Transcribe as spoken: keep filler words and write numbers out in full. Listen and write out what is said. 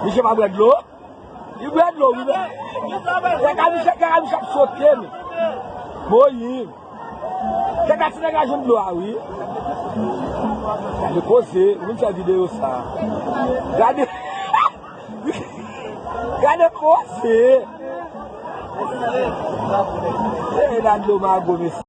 Misye pa bwè dlo? Li bwè dlo, wi, men. Kaka misye, kaka misye ap sote, men. Moyiz. Kaka ti nèg la jwenn dlo a, wi. Gade koze, ou vin fè videyo sa. Gade. Gade koze. E la dlo mago, mesye.